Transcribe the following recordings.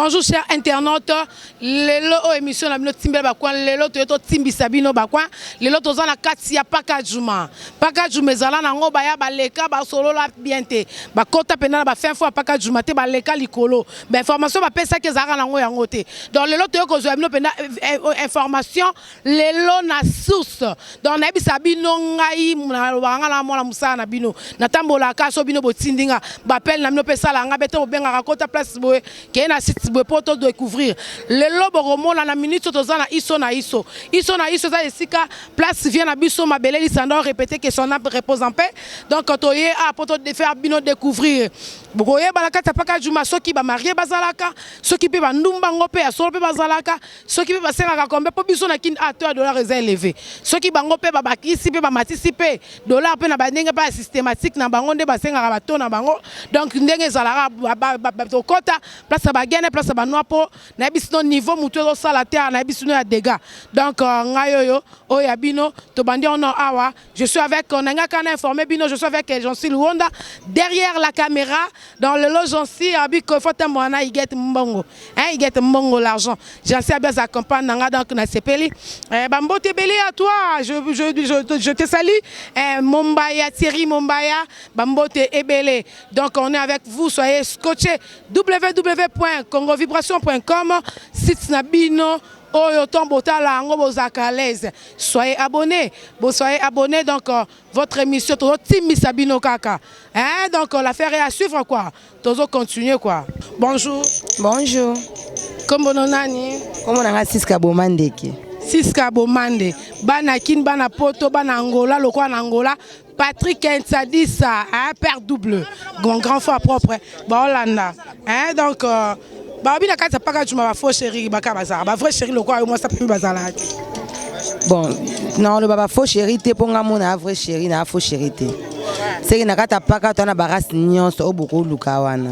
Bonjour chers internautes, lelo oyo émission na bino timbela ba coin, lelo toye totimbisa bino ba coin, lelo toza na kati ya Pakadjuma. Pakadjuma ezala nango baya baleka basolola bien te, bakota mpenza na ba fin fond ya Pakadjuma te, baleka likolo. Ba information bapesaki ezalaka nango yango te. Donc lelo toye kozwa bino mpenza information lelo na source. Donc nayebisa bino ngai nalobaka ngai na mwana mosala na bino, natambolaka so bino botindi nga bapele na bino mpe esala nga bete bobengaka kota place boye keye na site boye mpo to découvrir. Lelo bokomona na minute oyo toza na iso na iso, iso na iso eza esika place vient na biso mabele lisanda répéter que son âme repose en paix. Donc toye a mpo to faire bino découvrir, bokoyeba na kati ya Pakadjuma soki bamarie bazalaka, soki mpe bandumba ngo mpe ya solo mpe bazalaka, soki mpe basengaka kombe mpo biso na kini a to ya dollar eza élevé, soki bango mpe babakisi mpe bamatisi mpe dollar mpe na bandenge mpe ya systématique na bango nde basengaka bato na bango. Donc ndenge ezalaka, tokɔta place ya bagene, place ya banoa, mpo nayebi sino niveau motu ezosala te, nayebi sino ya dégâts. Donc ngai oyo oyo ya bino tobandi ono awa. Je suis avec nangaka na informé bino, je suis avec Jancy Luonda derrière la caméra. Dans le lot Jancy abi ko faut mwana iget mbongo, hein, iget mbongo, l'argent. Jancy abi accompagne nanga, donc na sepeli eh, bambote ebele à toi, je te salue eh, Mombaya, Thierry Mombaya, bambote ebele. Donc on est avec vous, soyez scotchés, www.congovibration.com, site na bino oyo ntombo botala yango, bozalaka à l'aise. Soyez abonnés, bo soyez abonnés. Donc votre émission tozotimbisa bino kaka, hein. Donc l'affaire est à suivre quoi, tozo continuer quoi. Bonjour. Bonjour. Kombo no nani? Kombo na nga Siska Bomandeke. Siska Bomande, bana Kini, bana Poto, bana Angola, lokola na Angola Patrick Nsadisa, hein, père double, grand grand frère propre baolanda, hein. Donc babi na kati ya Pakadjuma, ba faux chéri baka bazala, ba vrai chéri lokola yo mwasi apemi bazalaka te? Bon, naloba ba faux chéri te, mpo nga mona vrai chéri na faux chéri te. Seki na kati ya paka to na barace nyonso oyo bokoluka wana.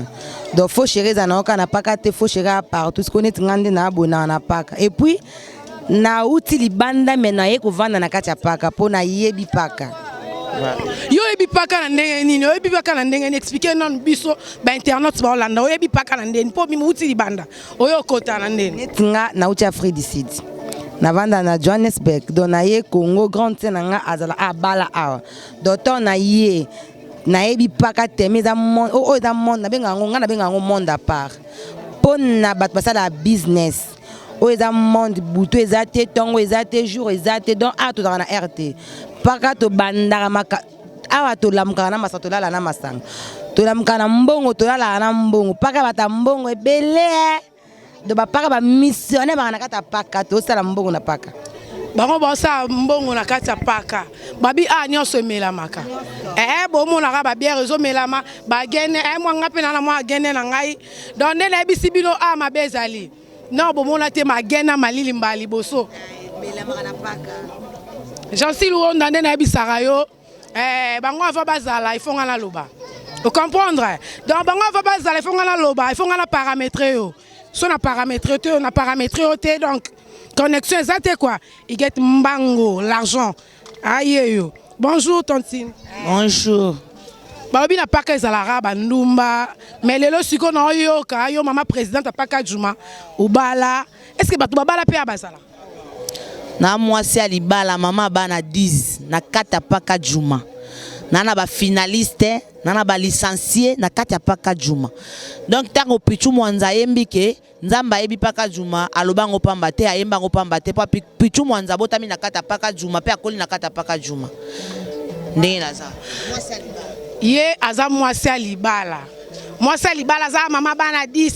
Donc faux chéri eza na oka na paka te, faux chéri ya partout. Sikoyo neti nga nde naabonaka na paka, et puis nauti libanda, me naye kovanda na kati ya paka mpo nayebi paka. Yo oyebi paka na ndenge nini? Oyebi paka na ndenge nini? Explique nanu biso bainternet baolanda, oyebi paka na ndeni mpo bima uti libanda, oyo okota na ndeni? Neti nga nauti Afrique du Sud, navanda na Johannesburg. Donc naye Congo, grande sœur na nga azala abala awa. Donc ntango naye, nayebi paka teme eza oyo eza monde, nabenga yango, nga nabenga yango monde à part, mpo na bato basalaka business. Oyo eza monde, butu eza te, ntongo eza te, jour eza te. Donc awa tozalaka na air te. Paka tobandaka maka awa, tolamukaka na masanga, tolala na masanga, tolamukaka na mbongo, tolalaka na mbongo. Paka bata mbongo ebele. Do bapaka bamissionnaire baka na kati ya paka, tosala mbongo na paka. Bango baosala mbongo na kati ya paka. Babi a nyonso emelamaka, bomonaka babiere ezomelama, bagene mwanga mpe na mwa agene na ngai. Donc nde nayebisi bino a mabe ezali non, bomona te magene malili mbala liboso. Jansi Luonda nde nayebisaka yo bango ava bazala, ifo nga naloba, ocomprendre. Donc bango ava bazala, ifo nga naloba, ifo nga na paramétrer yo. So na paramétrer te, na paramétrer yo te, donc connexion eza te quoi. Iget mbango, l'argent aye yo. Bonjour tantine. Bonjour. Balobi na paka ezalaka bandumba, mais lelo sikoyo na oyoka yo mama présidente ya Pakadjuma, obala. Est ce que bato babala mpe ya bazala? Na mwasi ya libala, mama bana 10 na kati ya Pakadjuma, na bafinaliste, na balicencie na kati ya Pakadjuma. Donc ntango Pichu Mwanza ayembi ke Nzambe ayebi Pakadjuma, aloba yango pamba te, ayemba yango pamba te, mpo Pichu Mwanza abotami na kati ya Pakadjuma mpe akoli na kati ya Pakadjuma. Ndenge naza Ye aza mwasi ya libala, mwasi ya libala, aza mama bana 10.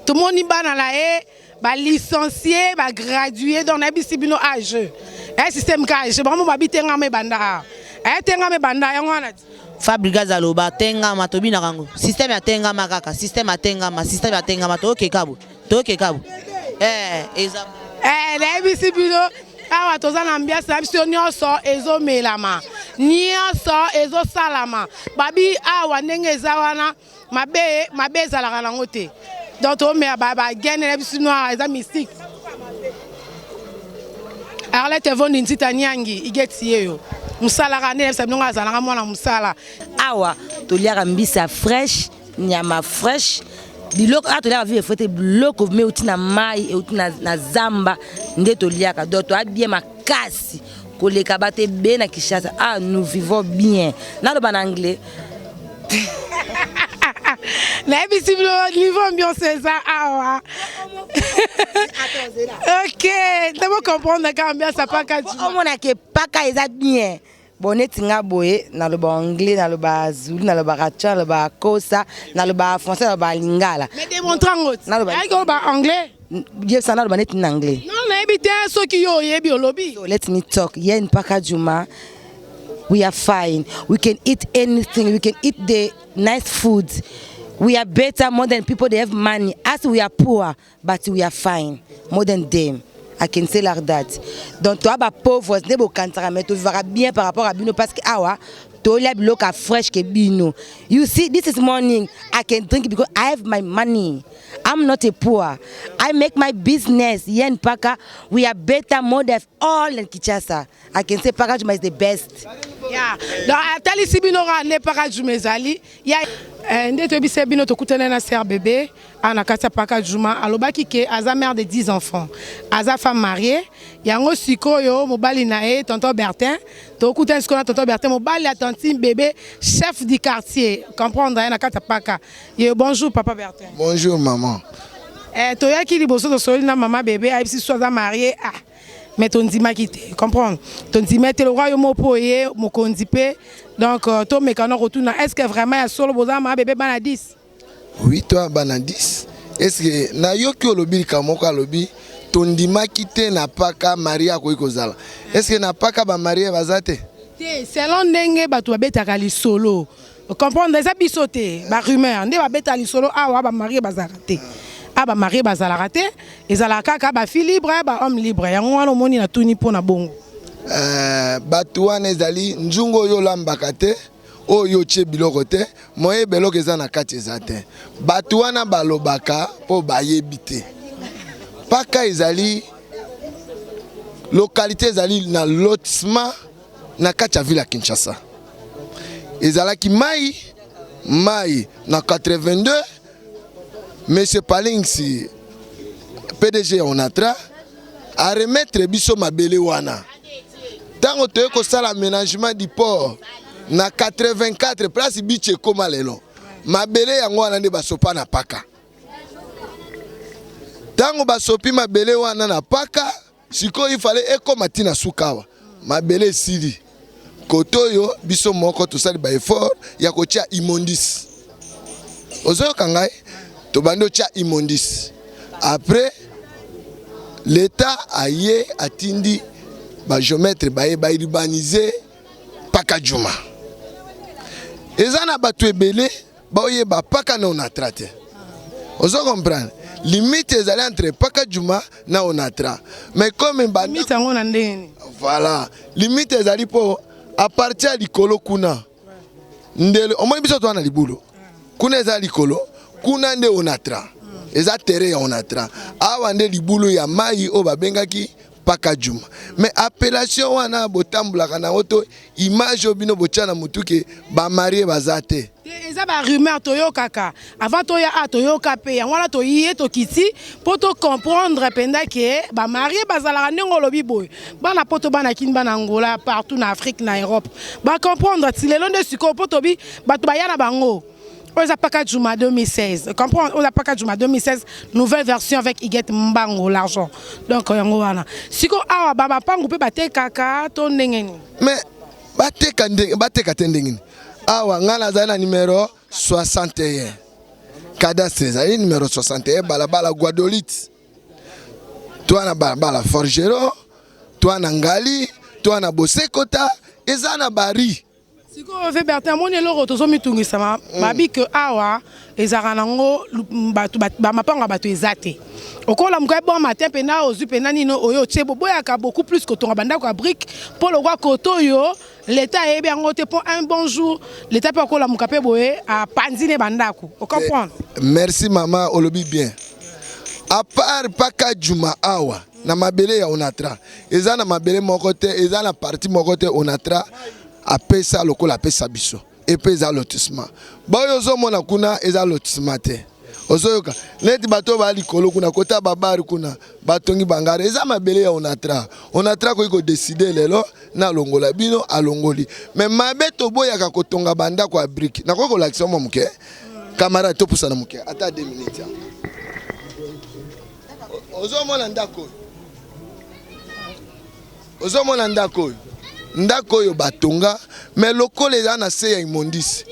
Tomoni bana na ye balicencie, bagradue. Donc nayebisi bino age système ka age bango babi te, ngama ebanda te, ngama ebanda yango wana. Fabregas aloba tengama, tobinaka yango système ya tengama, kaka système ya tengama, système ya tengama. Toyokeka boye, toyokeka boye, eza Nayebisi bino awa toza na ambiance na biso, nyonso ezomelama, nyonso ezosalama. Babi awa ndenge eza wana, mabe mabe ezalaka nango te. Donc tomela bagene na biso noir, eza mystique. Arlette Evondi Nzita Nyangi igeti ye yo mosalaka nde nayebisa bino, azalaka mwana mosala. Awa toliaka mbisa fraîche, nyama fraîche. Biloko awa toliaka vivre frais te, biloko me euti na mai, euti na, na zamba nde toliaka. Donc toa bien makasi koleka bato ebele na Kinshasa. Ah, nous vivons bien. Naloba na anglais. Nayebisi bino niveau ambiance eza awa. Ok, ndabo comprendre ka ambiance ya Paka Juma. Omona ke Paka eza bien. Bon, neti nga boye, naloba anglais, naloba zulu, nalobaka tcha, nalobaka kosa, nalobaka français, nalobaka lingala. Mais démontre yango ti. Naloba- Ayaki oloba anglais. Yebisa naloba neti na anglais. Non, nayebi te soki yo oyebi olobi. So let me talk. Here in Paka Juma, we are fine. We can eat anything. We can eat the nice food. We are better more than people they have money. As we are poor, but we are fine more than them. I can say like that. Donc toi ba pauvres nde bokanisaka mais tovivaka bien par rapport à bino parce que awa tolia biloko ya fresh ke bino. You see, this is morning. I can drink because I have my money. I'm not a poor. I make my business here in Paka. We are better more than all in Kinshasa. I can say Paka Juma is the best. Yeah. Donc atalisi bino kaka nde Paka Juma ezali. Ya nde toyebisa bino tokutana na sœur bébé awa na kati ya Paka Juma, alobaki ke aza mère de 10 enfants, aza femme mariée. Yango sikoyo mobali na ye tonton Bertin, tokutani sikoyo na tonton Bertin, mobali ya tantine bébé, chef du quartier, comprendre ye na kati ya Paka. Ye bonjour papa Bertin. Bonjour maman. Toyaki liboso tosoli na mama bébé, ayebisi so aza mariée, ah mais tondimaki te, comprendre, tondimaki te lokwa yo moko ye mokonzi mpe. Donc tomeka na kotuna, est ce que vraiment ya solo boza mama bébé bana 10? Oui, toi bana 10. Est-ce que nayoki olobi likambo moko, alobi tondimaki te na Paka marié akoki kozala? Est-ce que na Paka bamariés baza te? Te, selon ndenge bato babetaka lisolo, comprendre, eza biso te, barumeur nde babetaka lisolo awa, bamariés bazalaka te. A bamariés bazalaka te, ezalaka kaka bafille libre, bahomme libre. Yango wana omoni natuni mpo na bongo. Bato wana ezali nzungu oyo olambaka te, oyo otie biloko te, moyeba eloko eza na kati eza te. Bato wana balobaka mpo bayebi te. Paka ezali localité, ezali na lotissement na kati ya ville ya Kinshasa. Ezalaki mai mai na 82. Monsieur Palings, PDG ya Onatra, aremettre biso mabele wana. Ntango toye kosala aménagement du port na 84, place beach ekóma lelo, mabele yango wana nde basopa na Paka. Ntango basopi mabele wana na Paka, sikoyo ifale ekóma ntina suka awa, mabele esili. Kote oyo biso moko tosali baeffort ya kotia immondices. Ozoyoka ngai? Tobandi otia immondices, après l'État aye, atindi bagéomètre, baye baurbaniser Paka Juma. Eza na bato ebele baoyeba Paka na Onatra te. Ozo comprendre? Limite ezali entre Paka Juma na Onatra, mais comme limite yango na ndenge nini? Voilà, limite ezali mpo à partir ya likolo kuna ndele omoni biso toza na libulu kuna, eza likolo kuna nde Onatra, eza terrain ya Onatra. Awa nde libulu ya mai oyo babengaki Paka Juma. Mais appellation wana botambolaka nango to image oyo bino botya na motu ke bamariés baza te. Te, eza barumeur toyokaka avant toya a toyoka mpe yango wana toye tokiti mpo tocomprendre mpenza ke bamariés bazalaka ndenge olobi boye. Bana Poto, bana Kini, bana Angola, partout na Afrique, na Europe, bacomprendre ti lelo nde sikoyo mpo tobi bato baya na bango. Oyo eza Paka Juma 2016, comprendre, oyo eza Paka Juma 2016 nouvelle version avec Iget Mbango l'argent. Donc yango wana sikoyo awa bamapangu mpe batekaka to ndenge nini? Mais bateka ndenge bateka te ndenge nini? Awa ngai nazali na numero 61, cadastre ezali numero 61, balabala Guadolite. Toa na balabala Forgeron, toa na Ngali, toa na Bosekota, eza na bari. Sikoyo ve Bertin, amoni eloko tozomitungisama, babi ke awa ezalaka nango bato bamapango ya bato eza te. Okolamuka bon matin mpena ozwi mpena nini oyo otie, boboyaka beaucoup plus kotonga bandako ya brique mpo lokwa kote oyo l'État ayebi yango te, mpo un bon jour l'État mpe akolamuka mpe boye apanzi ne bandako, ocomprendre? Merci mama, olobi bien. À part Paka Juma awa na mabele ya Onatra, eza na mabele moko te, eza na partie moko te Onatra apesa lokola apesa biso. Epe eza lotissement, baoyo ozomona kuna eza lotissement te. Ozoyoka neti bato oyo baa likolo kuna kota babare kuna batongi bangare, eza mabele ya Onatra. Onatra akoki kodeside lelo nalongola bino, alongoli. Me mabe toboyaka kotonga bandako ya brike. Nakoki kolakisa mwa moke camarade, topusana moke ata 2 minutes. Ozomona ndako oyo, ozomona ndako oyo, ndako oyo batonga me lokola eza na se ya immondice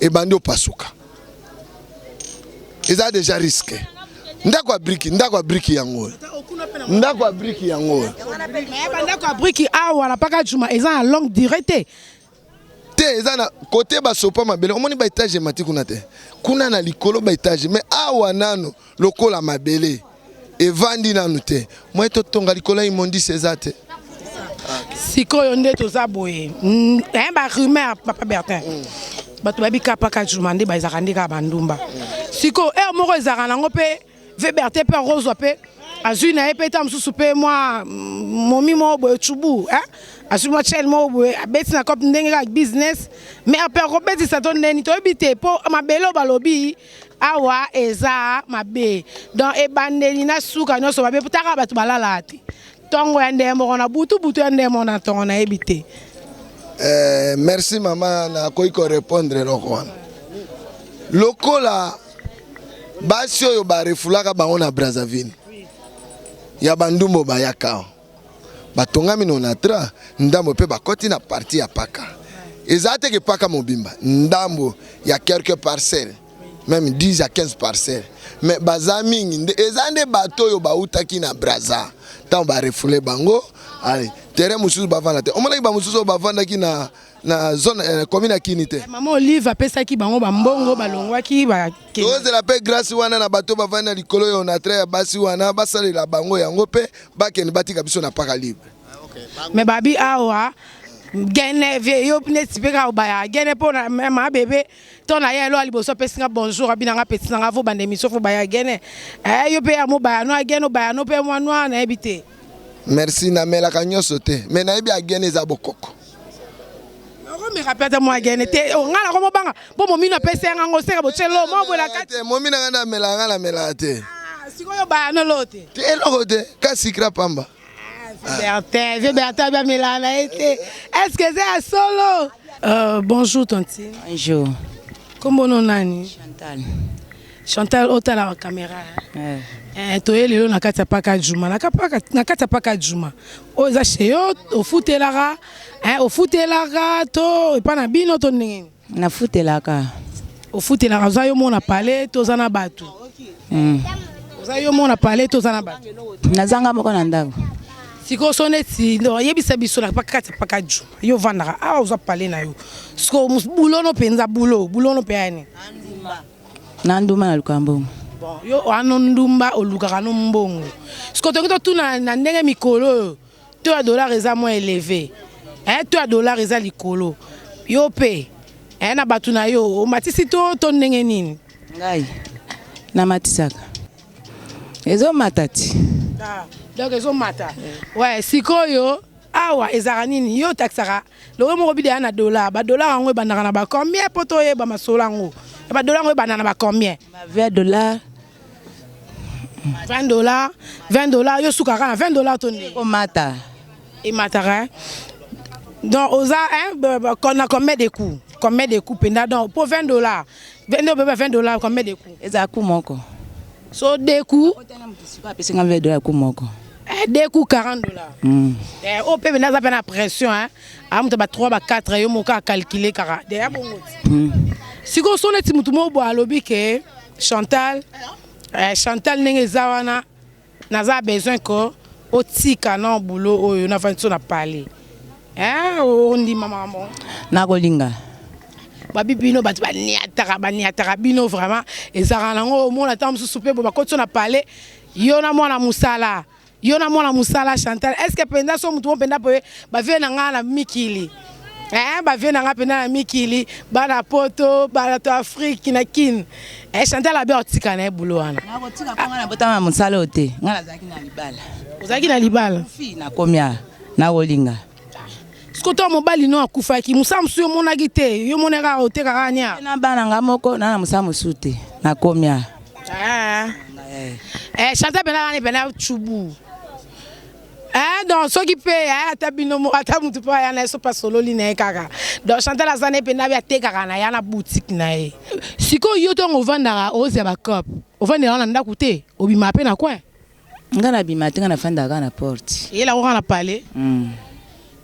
ebandi opasuka, eza deja risque. Ndako ya briki, ndako ya briki yango oyo, ndako ya briki yango oyo. Bandako ya briki awa na Paka Juma eza na longue durée te. Te, eza na kote basopa mabele, omoni ba étage emati kuna te, kuna na likolo ba étage, mais awa nano lokola mabele evandi nanu te, moye totonga likolo ya immondice eza te. Sikoyo nde toza boye, ba rumeur, papa Bertin, bato bayebi kaka Paka Juma nde bazalaka nde kaka bandumba. Sikoyo heure moko ezalaka nango mpe ve Bertin mpe akozwa mpe azwi na ye mpe ta mosusu mpe mwa momi moko boye cubu, azwi mwa chel moko boye abeti na cope ndenge kaka business, mais ape akobetisa to ndeni toyebi te, mpo mabele oyo balobi awa eza mabe. Donc ebandeli na suka nyonso mabe, taka bato balalaka te, ntongo ya ndenge moko na butu, butu ya ndenge moko na ntongo, nayebi te. Merci mama, nakoki korépondre eloko wana. Lokola basi oyo barefulaka bango na Brazzaville ya bandumbo bayaka batongami na Onatra, ndambo mpe bakoti na partie ya Paka. Eza te ke Paka mobimba, ndambo ya quelques parcelles, même 10 à 15 parcelles, mais baza mingi nde eza nde bato oyo bautaki na Braza. Ntango barefule bango, ale terrain mosusu bavanda te. Omonaki bamosusu oyo bavandaki na zone commune ya Kini te. Mama Olive apesaki bango bambongo, balongwaki bakende. Tozela mpe grâce wana na bato bavandi na likolo oyo Onatra ya basi wana, basalela bango yango mpe bakende, batika biso na Paka libre. Mais babi awa gene vie yo neti mpe kaka obaya gene mpo na ma bebe to na ye elo ya liboso apesi nga bonjour, abi nanga peti nanga vo banda émission fo baya gene. Yo mpe ya mobaya no agene obaya no mpe mwa noir, nayebi te. Merci, namelaka nyonso te, mais nayebi agene eza bokoko. Okomeka mpe ata mwa agene te? Nga nakomobanga mpo momino apesi yanga ngo seka botie lo mwa boye na kati. Te, momi na nga nde amelaka, nga namelaka te. Sikoyo baya no lo te? Te, eloko te, ka sikra pamba. Bertin, vieux Bertin amelaka na ye te. Est ce que eza ya solo? Bonjour tantine. Bonjour. Kombo no nani? Chantal. Chantal, otalaka caméra. Toye lelo na kati ya Paka Juma, na kati ya Paka Juma oyo eza chez yo, ofutelaka, ofutelaka to epa na bino to ndenge nini? Nafutelaka. Ofutelaka, oza yo mona pale to oza na bato? Oza yo mona pale to oza na bato? Nazanga moko na ndako. Sikoyo so neti oyebisa biso na kati ya Paka Juma, yo ovandaka awa, oza pale na yo, sikoyo bulono mpenza, bulo bulono mpe yani? Na nduma, naluka mbongo. Bon, yo wana ndumba, olukaka no mbongo. Sikoyo toki totuna na ndenge mikolo oyo taux ya dollar eza moins élevé, taux ya dollar eza likolo, yo mpe na bato na yo omatisi to ndenge nini? Ngai namatisaka, ezomata ti. Donc ezomata, ouais. Sikoyo awa ezalaka nini? Yo otakisaka loko moko bida ya na dollar, badollar yango ebandaka na bacombien? Mpo toyeba masolo yango, badollar yango ebandaka na bacombien? Ba 20 dollar. 20 dollar, 20 dollar, yo sukaka na 20 dollar to ndenge? Komata. Emataka. Donc oza na combien de coups, combien de coups mpenza? Donc mpo 20 dollar, nde obeba 20 dollar, combien de coups? Ezala coup moko. So deux coups? Sikoyo apesinga 20 dollar coup moko. Deux coups, 40 dollars. Oyo mpe mpenza aza mpe na pression, amuta ba 3 ba 4, yo moko acalcule kaka deya bongo ti. Sikoyo so neti motu moko boye alobi ke Chantal, Chantal, ndenge eza wana naza besoin ko otika na boulot oyo nafandi so na pale, ondima makambo? Nakolinga. Babi bino bato baniataka, baniataka bino vraiment, ezalaka nango omona ntango mosusu mpe bo bakoti so na pale, yo na mwana mosala, yo na mwana mosala Chantal. Est ce que mpenza so motu mo mpenza boye, bavie na ngai na mikili, bavie na ngai mpenza na mikili, bana Poto, bato Afrique na Kine, Chantal abe otika na ye boulot wana? Nakotika mpo ngai nabotama na mosala oyo te, ngai nazalaki na libala. Ozalaki na libala? Fi nakomi awa, nakolinga. Siko to mobali no akufaki, mosala mosusu yo omonaki te? Yo omonaka otekaka nia? Na bana nga moko na mosala mosusu te, nakomi awa. Ah. Eh, Chantal pena wana pena chubu. Eh, donc soki mpe eh, ata bino moko ata motu mpe aya na ye so mpe asololi na ye kaka donc Chantal aza na ye mpenza abe atekaka na ye na boutique na ye. Sikoyo yo ntango ovandaka ozela bacope ovandela wana na ndako te obimaka mpe na coin? Nga na bima te nga na fandaka kaka na porte. Eyela ko kaka na palais.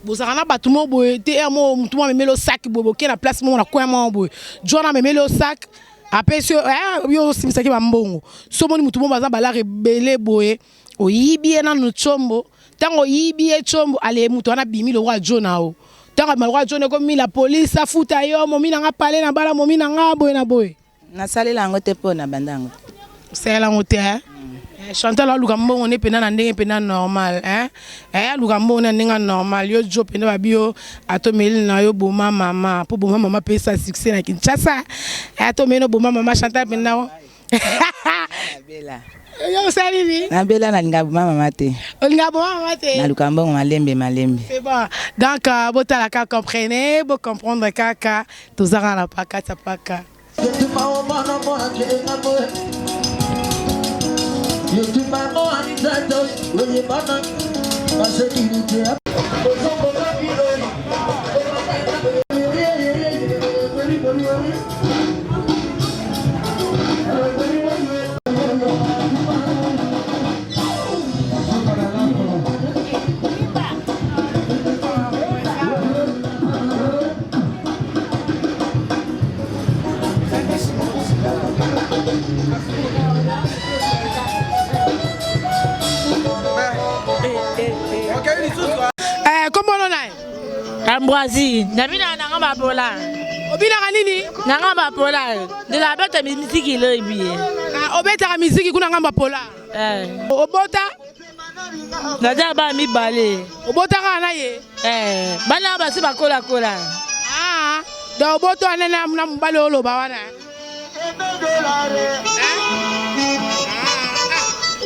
Bozalaka na batu moko boye te heure moko mutu moko amemeli yo sac boye boke na place moko na coin moko boye djo wana amemeli yo sac apesi yo eh yo osimbisaki ba mbongo soki omoni mutu moko aza ba lare ebele boye oyibi ye nanu tshombo tango oyibi ye tshombo ale mutu wana abimi lokola djo na yo tango abima lokola djo na yo ekomi la police afuta yo momi na nga palais na bala momi na nga boye na boye. Nasalela yango te po na banda yango te. Osalela yango te hein? Eh, Chantal aluka mbongo ne pena na ndenge pena normal hein? Eh, aluka mbongo na ndenge normal yo jo pena babi yo atomeli na yo boma mama po boma mama pesa succès na Kinshasa eh, atomeli no boma mama Chantal pena Nabela. Yo osali nini? Nabela nalinga boma mama te. Olinga boma mama te? Naluka mbongo malembe malembe. C'est bon. Donc euh, botala kaka comprenez, bo comprendre kaka tozaka na pakata paka. Eh, kombo no nani? Ambroisie, nabinaka nanga bapola. Obinaka nini? Nanga bapola. Ndela abeta miziki lobi. Ah, obetaka miziki kuna ngambo ya pola. Eh. Obota? Naza bana mibale. Obota kaka na ye? Eh, bana basi bakola kola. Ah, donc obota wana na na mobali oloba wana.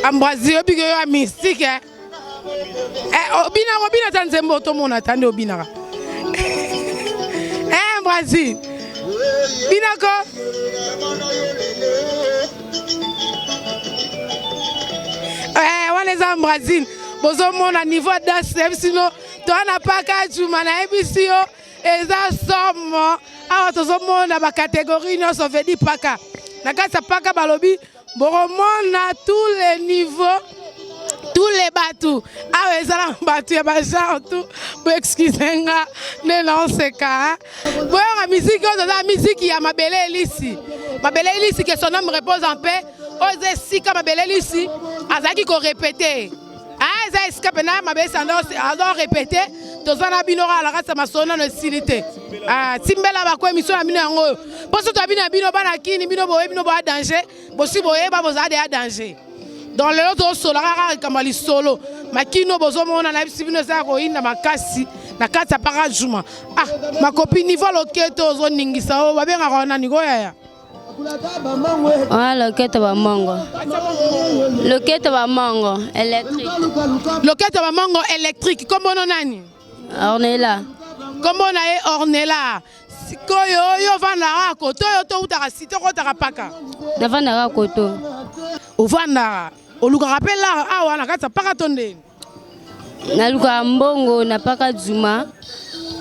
Ah, Ambroisie obiki yo ya mystique eh. Eh, obinaka obina ata nzembo tomona ata nde obinaka. Eh, Ambroisie. Binako. Eh, wana eza Brazil bozomona niveau ya danse nayebisi bino toa na paka juma nayebisi yo eza somo awa tozomona bakategorie nyonso vedi paka na kati ya paka balobi bokomona tous les niveaux tous les bato awa eza na bato ya bagenre tout boexcuse nga nde naoseka boyoka miziki oyo toza miziki ya mabele elisi mabele elisi que son homme repose en paix oyo eza esika mabele elisi azalaki korepete ah, eza esika mpena mabele elisi azo repete toza na bino kaka na kati ya masolo nano esili te ah, timbela bako emission na bino yango oyo mpo soki toya bino ya bino bana kini bino boye bino boya danger bosi boyeba bozala deya danger donc lelo tozosola kaka likambo ya lisolo makino bozomona nayebisi bino eza ya koyinda makasi na kati ya paka juma ah makopi niveau loketo ozoningisa oyo babengaka wana niko yaya Wana loketo ba mongo. Loketo ba mongo électrique. Loketo ba mongo électrique. Kombo no nani? Ornella. Kombo na ye Ornella. Sikoyo yo ovandaka koto yo to utaka site okotaka paka? Navandaka koto. Ovandaka olukaka mpe lar awa na kati ya paka to ndeni? Nalukaka mbongo na paka Zuma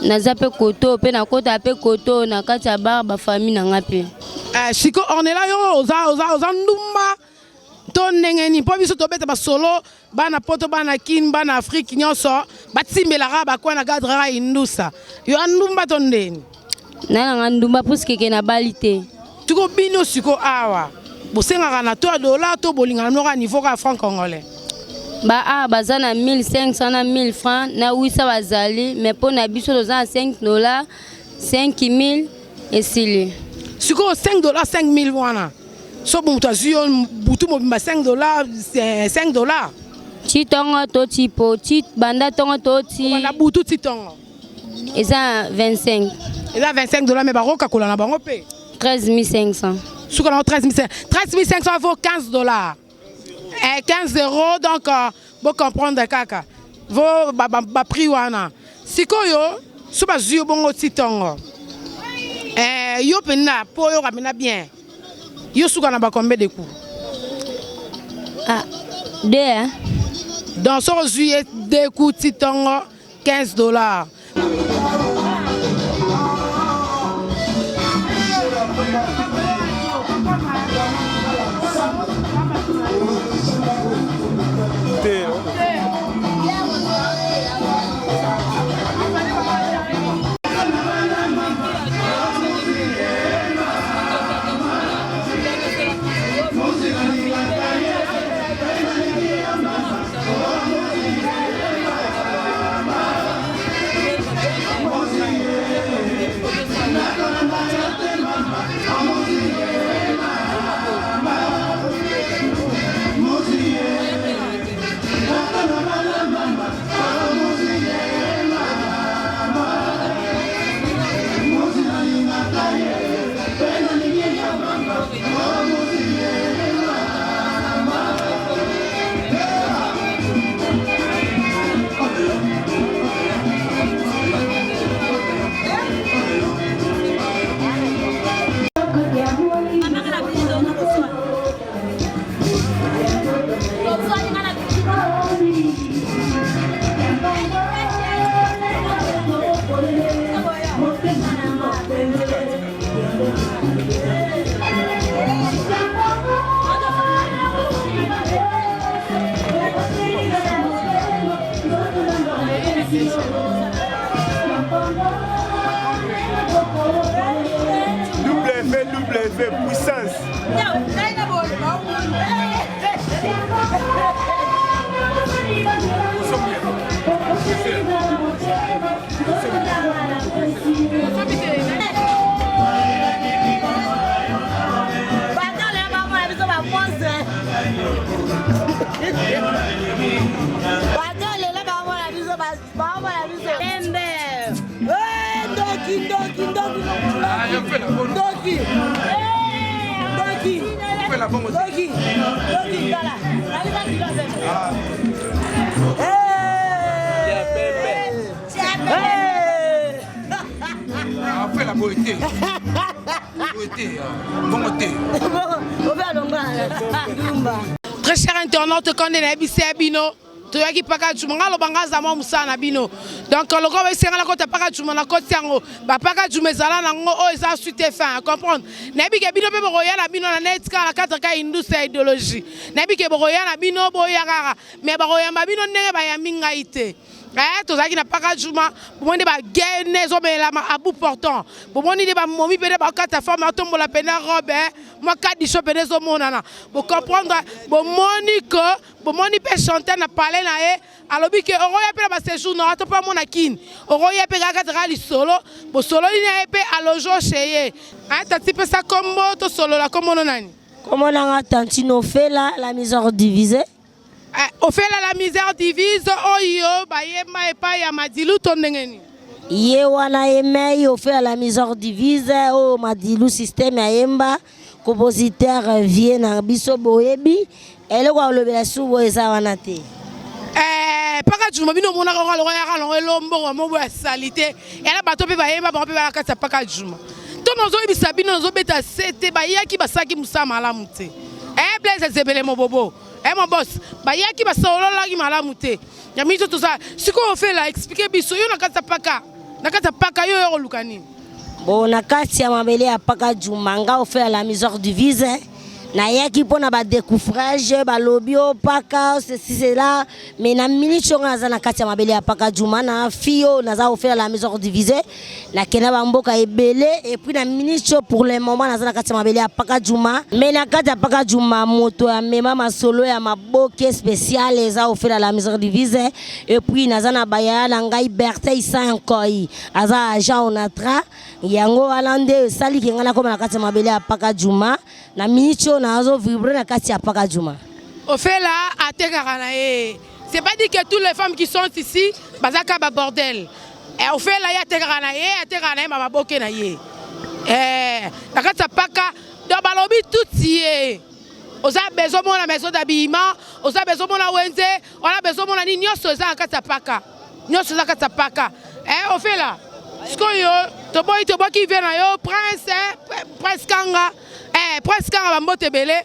naza mpe koto mpe nakota mpe koto na kati ya bar ba famille na nga mpe. Eh, siko Ornella yo oza, oza, oza ndumba to ndenge nini mpo biso tobeta basolo bana poto bana kin bana afrike nyonso batimbelaka bakwa na cadre ya indusa yo andumba to ndeni na nanga ndumba puisque ke nabali te siko bino siko awa bosengaka na to ya dollar to bolingana bino kaka niveau kaka franc congolais ba awa baza na 1500 na 1000 francs na 800 bazali mais mpo na biso toza na 5 dollar 5000 esili sikoyo 5 dollar 5000 wana so moto azwi yo butu mobimba 5 dollar 5 dollar ti tongo to ti po ti banda tongo to ti banda butu ti tongo eza 25 eza 25 dollar mais bakokakola na bango mpe 13500 suka nango 13500 13500 vaut 15 dollars eh, 15 euros donc euh, bo comprendre kaka vo ba, ba, ba prix wana sikoyo so bazwi yo bongo ti tongo eh, yo mpenza mpo oyoka mpenza bien yo suka na ba combien de coups? Ah, deux hein? Donc soki ozwi ye deux coups ti ntongo 15 dollars. WW puissance. Ndoki ndoki ndoki ndoki tala Afela boye te boye te bongo te. Très cher internaute, quand on est bino toyaki paka juma nga aloba nga aza mwa mosala na bino donc lokola bayesinga nakota paka juma nakoti yango bapaka juma ezala nango oyo eza suite fin comprendre nayebi ke bino mpe bokoya na bino na net kaka na cadre ka industrie ya idéologie nayebi ke bokoya na bino boya kaka mais bakoyamba bino ndenge bayambi ngai te. Eh, tozalaki na paka juma bomoni nde bagene ezomelama à bout portant bomoni nde bamomi mpene bakata forme atombola mpena robe eh, mwa kadisho mpene ezomonana bocomprendre bomoni ke bomoni mpe chanteur na palais na ye alobi ke okoya mpe na basejour na to mpe amona kini okoya mpe kaka kaka lisolo bosololi na ye mpe alojo chez ye eh, tati pesa kombo tosolola kombo no nani Kombo na nga Tantine Ofela, la misère divisée. Eh, Ofela la misère divise oyo bayemba epai ya Madilu to ndenge nini? Ye wana ye mei Ofela la misère divise oyo Madilu système ayemba compositeur vie na biso boyebi eloko ya kolobela su boye eza wana te. Eh, paka juma bino omonaka ngo alongo yaka longo elombongo mobo ya salite yana bato mpe bayemba bango mpe baya kati ya paka juma to nazoyebisa bino nazobeta sete bayaki basalaki mosala malamu te eh, Blaise Zebele mobobo Eh mon boss, bayaki basololaki malamu te. Ya miso toza sikoyo ofela expliquer biso yo na kati ya paka. Na kati ya paka yo yo koluka nini? Bon na kati ya mabele ya paka Juma nga ofela la misère divise nayaki mpo na badécouvrage balobi o paka ceci cela mais na minute oyo nga naza na kati ya mabele ya paka Juma na fille oyo naza ofela la misère divise nakenda bamboka ebele et puis na minute oyo pour le moment naza na kati ya mabele ya paka juma me na kati ya paka juma moto amema masolo ya maboke spécial eza ofela la misère divise et puis naza na bayaya na ngai bertin isa nkoi aza agent onatra yango wana nde esali ke ngai nakoma na kati ya mabele ya paka juma na minute oyo nazo vibre na kati ya paka juma. Ofela atekaka na ye c'est pas dit que toutes les femmes qui sont ici bazaka ba bordel eh, ofela ye atekaka na ye atekaka na ye mababoke na ye eh, na kati ya paka donc balobi tuti ye oza besoin mona maison d'habillement oza besoin mona wenze wana besoin mona nini nyonso eza na kati ya paka nyonso eza kati ya paka eh, ofela sikoyo toboyi tobwaki vie na yo prince eh, prince kanga eh, prince kanga bambote ebele.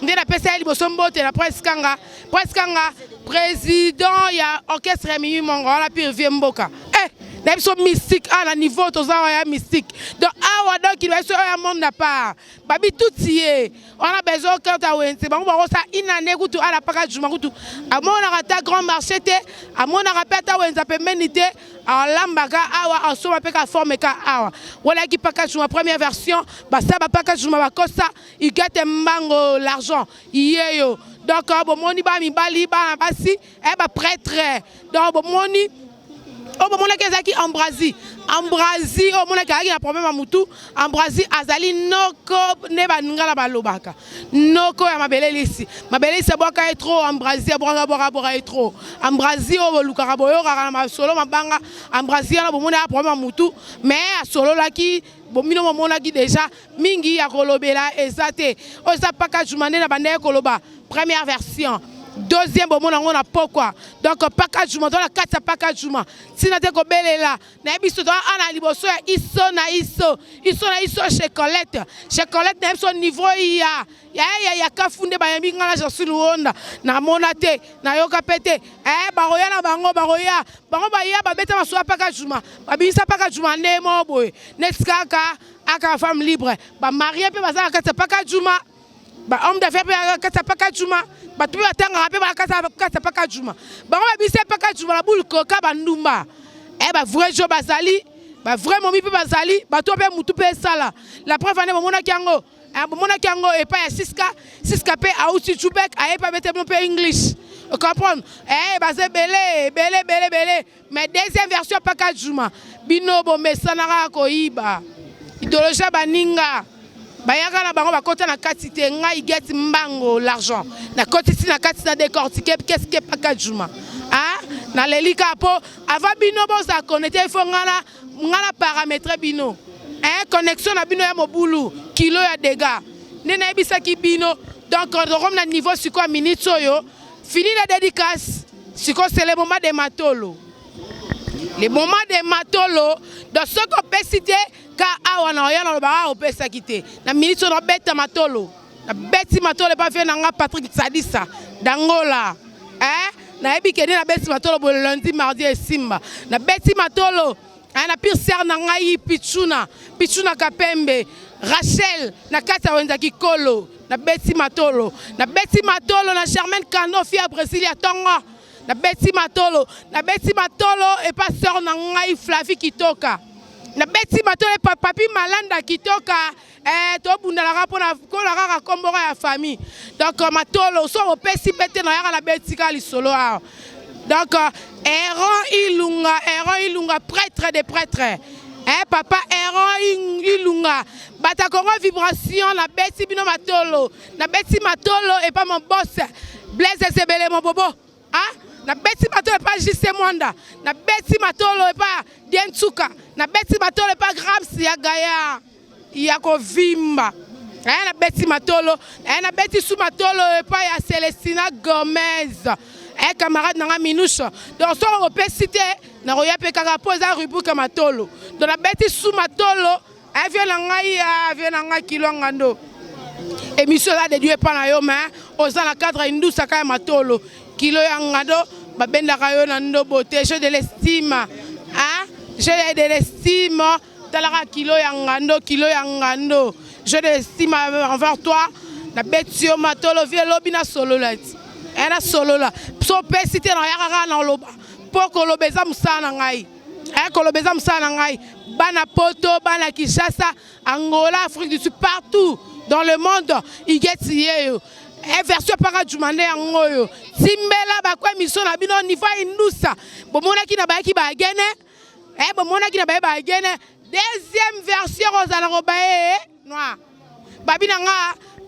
Nde napesa ye liboso mbote na Prince Kanga. Prince Kanga, président ya orchestre ya Mimi Mongo, wana pire vieux mboka. Eh, na biso mystique, ah, na niveau toza ya mystique. Donc, awa donc, il va biso ya monde à part. Babi tout ye. On a besoin quand à wenze. Bango bango sa inane kutu ala paka juma kutu. Amona ata grand marché te, amona pe ata wenza pembeni te. Alambaka awa asoma pe ka forme ka awa. Wala ki paka juma première version, basaba paka juma bakosa. Huguette Mbango l'argent yeyo donc euh, bomoni ba mibali bana basi eh ba prêtre donc bomoni oyo bomonaki ezalaki ambrasie ambrasie oyo omonaki azalaki na problème ya motu ambrasie azali noko nde baningala balobaka noko ya mabele lisi mabele lisi abwaka ye trop ambrasie abwaka abwaka abwaka ye trop ambrasie oyo bolukaka boyokaka na masolo mabanga ambrasie wana bomoni aya problème ya motu mais asololaki bomino bomonaki déjà Mingi ya kolobela eza te. Oyo eza paka juma nde na bandaki koloba première version. Deuxième bomona yango na pokwa. Donc paka juma toza na kati ya paka juma. Tina te kobelela. Na biso toza ana liboso ya iso na iso. Iso na iso chez Colette. Chez Colette na biso niveau ya ya ya ya kafu nde bayambi nga na Jean Luonda. Na mona te, na yoka pe te. Eh bakoya na bango bakoya. Bango baya babeta masuwa paka juma. Babimisa paka juma nde moko boye. Neti kaka Aka femme libre ba marie pe baza na kati ya paka juma ba homme d'affaires pe na kati ya paka juma bato pe batangaka pe ba kati ya paka juma bango babisi paka juma na boule koka ba ndumba eh ba vrai jo bazali ba vrai momi pe bazali bato pe mutu pe esala la preuve ane bomonaki yango eh, bomonaki yango epai ya siska siska pe auti jubek aye pe abete bino pe english comprendre eh baza ebele ebele ebele ebele Mais deuxième version paka Juma bino bomesana kaka koyiba idéologie ya baninga bayaka na bango bakota na kati te ngai get mbango l'argent nakotisi na kati na décortique qu'est-ce que paka Juma ah naleli kaka po avant bino bozala connecte il faut ngai na ngai na parametre bino eh connexion na bino ya mobulu kilo ya dégâts nde nayebisaki bino donc tokomi na niveau sikoyo ya minute oyo Fini la dédicace. Siko c'est le moment de matolo. Le moment de matolo. Donc soki opesi te ka awa na oya na lobaka opesaki te. Na minute oyo nabeta matolo. Nabeti matolo epa vie na nga Patrick Tsadisa d'Angola. Eh nayebi ke nde nabeti matolo boye lundi mardi esimba. Nabeti matolo eh, na pire sœur na ngai Pichuna, Pichuna Kapembe, Rachel na kati ya wenza kikolo. Nabeti matolo, nabeti matolo na Germaine Kano fille ya Brésil ya tongo. Nabeti matolo, nabeti matolo epa sœur na ngai Flavie Kitoka. Nabeti matolo epa Papi Malanda Kitoka. Eh, tobundalaka mpona kola kaka kombo ya famille. Donc matolo so opesi mpe te nayaka nabeti kaka lisolo awa. Donc Aaron Ilunga, Aaron Ilunga prêtre des prêtres. Eh papa Aaron Ilunga, bata Congo vibration na beti bino matolo, na beti matolo et pas mon boss Blaise Zebele mon bobo. Ah, na beti matolo et pas JC Mwanda, na beti matolo et pas Dientsuka, na beti matolo et pas Grams ya Gaillard. ya kovimba eh, nabeti matolo eh, nabeti su matolo epai ya Celestina Gomez eh, camarade na nga Minouche donc soki opesi te nakoya mpe kaka mpo eza rubrique ya matolo donc nabeti su matolo eh, vie na ngai ah, vie na ngai kilo ngando émission eza dédié epai na yo mais oza na cadre indusaka ya matolo kilo ya ngando babendaka yo na ndobo te jeu de l'estime hein? jeu de l'estime Talaka kilo ya ngando, kilo ya ngando. Je de l'estime envers toi. Na beti yo matolo vie lobi na solola ti. Eh na solola. So pesi te na yaka kaka na loba. Po koloba eza mosala na ngai. Eh koloba eza mosala na ngai. Bana poto, bana Kinshasa, Angola, Afrique du Sud, partout dans le monde, igeti yeyo. Eh version paka juma nde yango oyo. Timbela bakwe mission na bino niveau indusa. Bomonaki na bayaki ba agene. Eh bomonaki na baye ba gene deuxième version kozala ko baye noir. Babi na nga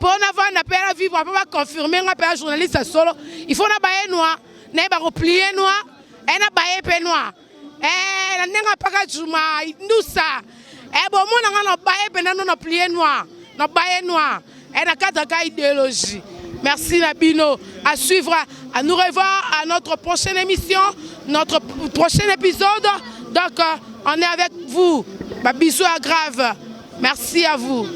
po na vanda pe na vivre po ba confirmer nga pe journaliste solo. Il faut na baye noir, na ba ko plier noir, eh na baye pe noir. Eh na ndenga paka juma ndusa. Eh bomona nga na baye pe na no na plier noir, na baye noir. Eh na cadre ka idéologie. Merci Nabino. À suivre, à nous revoir à notre prochaine émission, notre prochain épisode. Donc, on est avec vous. Bah, bisous à grave. Merci à vous.